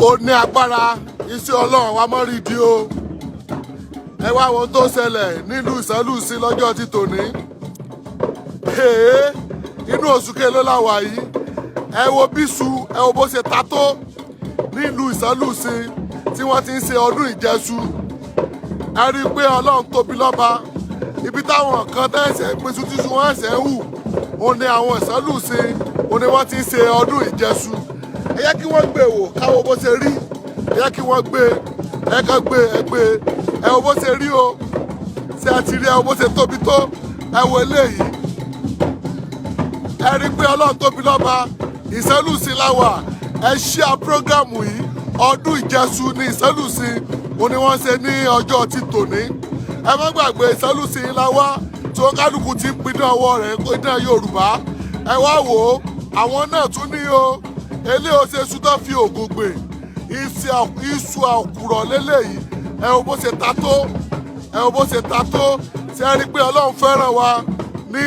Ó ní agbára iṣẹ́ Ọlọ́run wa mọ́ rí di o. Ẹ wá wo ohun tó ṣẹlẹ̀ nílùú Ìsánlùsí lọ́jọ́ ti tòní. Èé, inú oṣù kelo la wà yìí. Ẹ wo bíṣu, ẹ wo bó ṣe ta tó nílùú Ìsánlùsí tí wọ́n ti ń ṣe ọdún Ìjẹṣu. Ẹ rí i pé Ọlọ́run tóbi lọ́ba. Ibi táwọn kan tẹ́sẹ̀ pinṣu tíṣu wọ́n ẹ̀sẹ̀ ń hù, òun ni àwọn Ìsánlùsí, òun ni wọ́n ti ń ṣe ọdún Ìjẹṣu. Ẹ yẹ kí wọ́n gbé wò káwo bó ṣe rí. Ẹ yẹ kí wọ́n gbé, ẹ kàn gbé, ẹ gbé, ẹ wo bó ṣe rí o. Ṣé ẹ ti rí? Ẹ wo bó ṣe tóbi tó. Ẹ wo eléyìí. Ẹ rí i pé Ọlọ́run tóbi lọ́ba. Ìsẹ́lùsí láwà. Ẹ ṣíà program yìí. Ọdún Ìjẹṣu ní Ìsẹ́lùsí, òun ni wọ́n ṣe ní ọjọ́ ti tòní. Ẹ má gbàgbé, Ìsẹ́lùsí ńlá wá tí wọ́n kálukú ti ń pidán ọwọ́ rẹ̀, pidán Yorùbá. Ẹ wá wò ó, àwọn náà tún ní o. Eléyìí ó ṣe sùtọ́ fi ògùn gbè iṣu àkùrọ̀ lélẹ́yìí. Ẹ wo bó ṣe ta tó, ẹ wo bó ṣe ta tó. Ṣe é rí i pé Ọlọ́run fẹ́ràn wa ní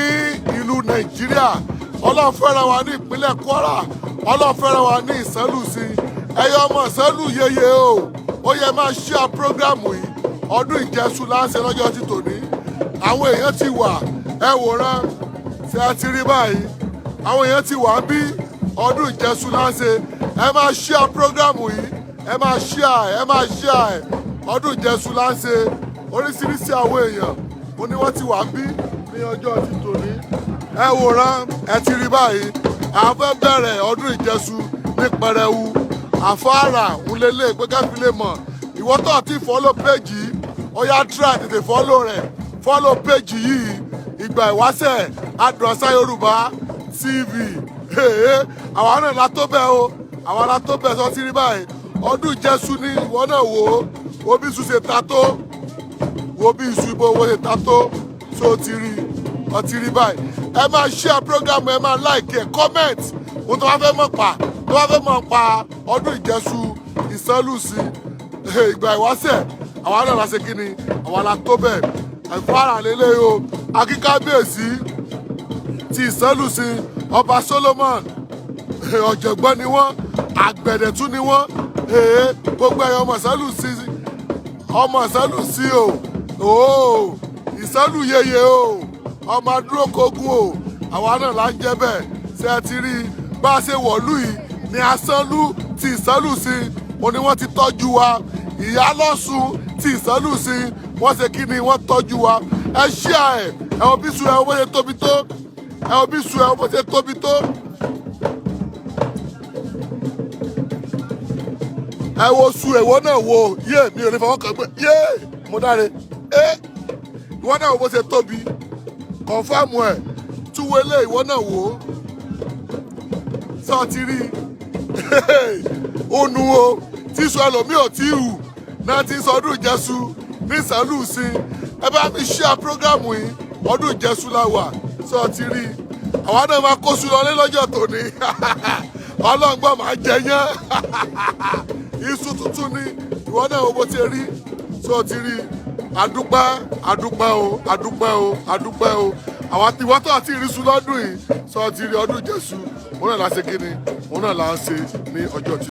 ìlú Nàìjíríà? Ọlọ́run fẹ́ràn wa ní ìpínlẹ̀ Kwara. Ọlọ́run fẹ́ràn wa ní Ìsẹ́lùsí. Ẹ̀yọ́ ọmọ Ìsẹ́lù yeye o, ó yẹ máa ṣíà program yìí. Ọdún Ìjẹṣu là ń ṣe lọ́jọ́ ti tòní. Àwọn èèyàn ti wà, ẹ wòran. Ṣé ẹ ti rí báyìí? Àwọn èèyàn ti wà bí ọdún Ìjẹṣu là ń ṣe. Ẹ máa ṣíà program yìí, ẹ máa ṣíà, ẹ máa ṣíà ẹ. Ọdún Ìjẹṣu là ń ṣe. Oríṣiríṣi àwọn èèyàn mo ní wọ́n ti wà bí ní ọjọ́ ti tòní. Ẹ wòran, ẹ ti rí báyìí. À ń fẹ́ bẹ̀rẹ̀ ọdún Ìjẹṣu ní pẹrẹwu. Àfáàrà ńlẹ́lẹ́ pé káfí lè mọ̀. Ìwọ tó ti follow page yìí, ó yá, try, tètè follow rẹ̀. Follow page yìí, Ìgbà Ìwáṣẹ̀ Adùnọ̀sá Yorùbá TV. Àwa náà la tó bẹ́ẹ̀ o, àwa la tó bẹ́ẹ̀. Sọ sí rí báyìí, ọdún Ìjẹṣu ní. Ìwọ náà wò ó, wo bí iṣu ṣe ta tó, wo bí iṣu ibo wo ṣe ta tó. Tó ti rí? Ọ ti rí báyìí. Ẹ máa share program, ẹ máa like, ẹ comment ohun tó bá fẹ́ mọ̀ pa, tó bá fẹ́ mọ̀ pa ọdún Ìjẹṣu Ìsánlùsí. Ìgbà Ìwáṣẹ̀, àwa náà la ṣe kí ni, àwa la tó bẹ́ẹ̀. Àìfọ́nrán lélẹ̀ o. Akíkábíyèsí ti Ìsánlùsí, Ọba Solomon, ọ̀jọ̀gbọ́n ni wọ́n, àgbẹ̀dẹ̀tún ni wọ́n. Gbogbo ẹ̀yọ́ ọmọ Ìsánlùsí, ọmọ Ìsánlùsí o, ooo, Ìsánlù yeye o, ọmọ adúrókógún o, àwa náà là ń jẹ́ bẹ́ẹ̀. Ṣé ẹ ti rí i? Bá a ṣe wọ̀lú yìí ní Asánlú ti Ìsánlùsí, òní wọ́n ti tọ́jú wa. Ìyálọ́sùn ti Ìsánlùsí, wọ́n ṣe kí ni, wọ́n tọ́jú wa. Ẹ ṣí ẹ. Ẹ wo bí su, ẹ wo bó ṣe tóbi tó. Ẹ wo bí su, ẹ wo bó ṣe tóbi tó. Ẹ wo su ẹ̀wọ́ náà wo yé. Mi ò ní fọwọ́ kàn pé yé mo dáre. Ẹ ìwọ náà wo bó ṣe tóbi. Confirm ẹ̀ túwélé. Ìwọ náà wò ó, sọ ti rí ònu o. Tíṣu ẹlòmíì ò tí hù náà ti ń sọ ọdún Ìjẹṣu ní Ìsánlùsí. Ẹ bá mi share program yìí. Ọdún Ìjẹṣu la wà. Sọ ti rí? Àwa náà máa kóṣù lọlé lọ́jọ́ tòní. Ọlọ́ngbọ́n máa jẹ yán. Iṣu tuntun ni. Ìwọ náà wo bó ti rí. Sọ ti rí? Adúpẹ́, adúpẹ́ o, adúpẹ́ o, adúpẹ́ o. Àwa tí wọ́n tó àti ìrísù lọ́dún yìí. Sọ ti rí? Ọdún Ìjẹṣu, òun náà la ṣe kí ni, òun náà la ń ṣe ní ọjọ́ tí.